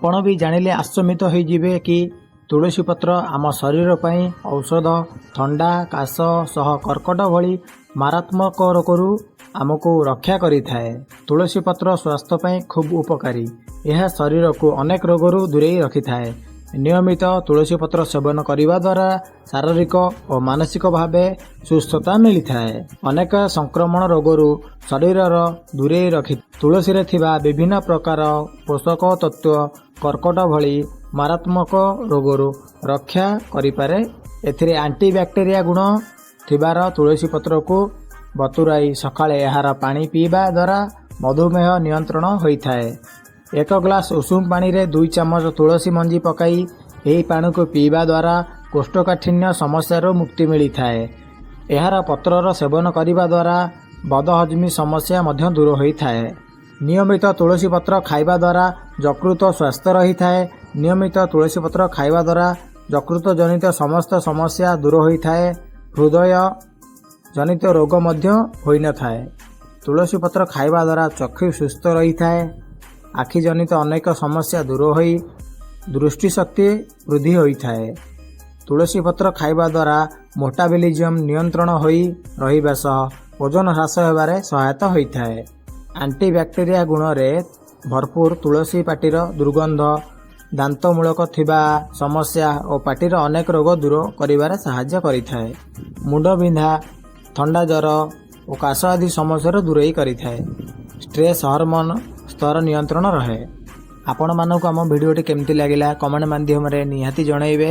ଆପଣ ବି ଜାଣିଲେ ଆଶ୍ଚମ୍ବିତ ହୋଇଯିବେ କି ତୁଳସୀ ପତ୍ର ଆମ ଶରୀର ପାଇଁ ଔଷଧ। ଥଣ୍ଡା, କାଶ ସହ କର୍କଟ ଭଳି ମାରାତ୍ମକ ରୋଗରୁ ଆମକୁ ରକ୍ଷା କରିଥାଏ। ତୁଳସୀ ପତ୍ର ସ୍ୱାସ୍ଥ୍ୟ ପାଇଁ ଖୁବ୍ ଉପକାରୀ। ଏହା ଶରୀରକୁ ଅନେକ ରୋଗରୁ ଦୂରେଇ ରଖିଥାଏ। ନିୟମିତ ତୁଳସୀ ପତ୍ର ସେବନ କରିବା ଦ୍ୱାରା ଶାରୀରିକ ଓ ମାନସିକ ଭାବେ ସୁସ୍ଥତା ମିଳିଥାଏ। ଅନେକ ସଂକ୍ରମଣ ରୋଗରୁ ଶରୀରର ଦୂରେଇ ରଖି ତୁଳସୀରେ ଥିବା ବିଭିନ୍ନ ପ୍ରକାର ପୋଷକ ତତ୍ତ୍ୱ କର୍କଟ ଭଳି ମାରାତ୍ମକ ରୋଗରୁ ରକ୍ଷା କରିପାରେ। ଏଥିରେ ଆଣ୍ଟି ବ୍ୟାକ୍ଟେରିଆ ଗୁଣ ଥିବାର ତୁଳସୀ ପତ୍ରକୁ ବତୁରାଇ ସକାଳେ ଏହାର ପାଣି ପିଇବା ଦ୍ୱାରା ମଧୁମେହ ନିୟନ୍ତ୍ରଣ ହୋଇଥାଏ। ଏକ ଗ୍ଲାସ ଉଷୁମ ପାଣିରେ 2 ଚାମଚ ତୁଳସୀ ମଞ୍ଜି ପକାଇ ଏହି ପାଣିକୁ ପିଇବା ଦ୍ୱାରା କୋଷ୍ଠକାଠିନ୍ୟ ସମସ୍ୟାରୁ ମୁକ୍ତି ମିଳିଥାଏ। ଏହାର ପତ୍ରର ସେବନ କରିବା ଦ୍ୱାରା ବଦହଜମି ସମସ୍ୟା ମଧ୍ୟ ଦୂର ହୋଇଥାଏ। ନିୟମିତ ତୁଳସୀ ପତ୍ର ଖାଇବା ଦ୍ୱାରା ଯକୃତ ସ୍ୱାସ୍ଥ୍ୟ ରହିଥାଏ। ନିୟମିତ ତୁଳସୀ ପତ୍ର ଖାଇବା ଦ୍ୱାରା ଯକୃତ ଜନିତ ସମସ୍ତ ସମସ୍ୟା ଦୂର ହୋଇଥାଏ। ହୃଦୟ ଜନିତ ରୋଗ ମଧ୍ୟ ହୋଇନଥାଏ। ତୁଳସୀ ପତ୍ର ଖାଇବା ଦ୍ୱାରା ଚକ୍ଷୁ ସୁସ୍ଥ ରହିଥାଏ। ଆଖି ଜନିତ ଅନେକ ସମସ୍ୟା ଦୂର ହୋଇ ଦୃଷ୍ଟିଶକ୍ତି ବୃଦ୍ଧି ହୋଇଥାଏ। ତୁଳସୀ ପତ୍ର ଖାଇବା ଦ୍ୱାରା ମେଟାବଲିଜମ୍ ନିୟନ୍ତ୍ରଣ ହୋଇ ରହିବା ସହ ଓଜନ ହ୍ରାସ ହେବାରେ ସହାୟତା ହୋଇଥାଏ। ଆଣ୍ଟିବ୍ୟାକ୍ଟେରିଆ ଗୁଣରେ ଭରପୁର ତୁଳସୀ ପାଟିର ଦୁର୍ଗନ୍ଧ, ଦାନ୍ତମୂଳକ ଥିବା ସମସ୍ୟା ଓ ପାଟିର ଅନେକ ରୋଗ ଦୂର କରିବାରେ ସାହାଯ୍ୟ କରିଥାଏ। ମୁଣ୍ଡବିନ୍ଧା, ଥଣ୍ଡା, ଜ୍ୱର ଓ କାଶ ଆଦି ସମସ୍ୟାରୁ ଦୂରେଇ କରିଥାଏ। ଷ୍ଟ୍ରେସ୍ ହରମୋନ୍ ସ୍ତର ନିୟନ୍ତ୍ରଣ ରହେ। ଆପଣମାନଙ୍କୁ ଆମ ଭିଡ଼ିଓଟି କେମିତି ଲାଗିଲା, କମେଣ୍ଟ ମାଧ୍ୟମରେ ନିହାତି ଜଣାଇବେ।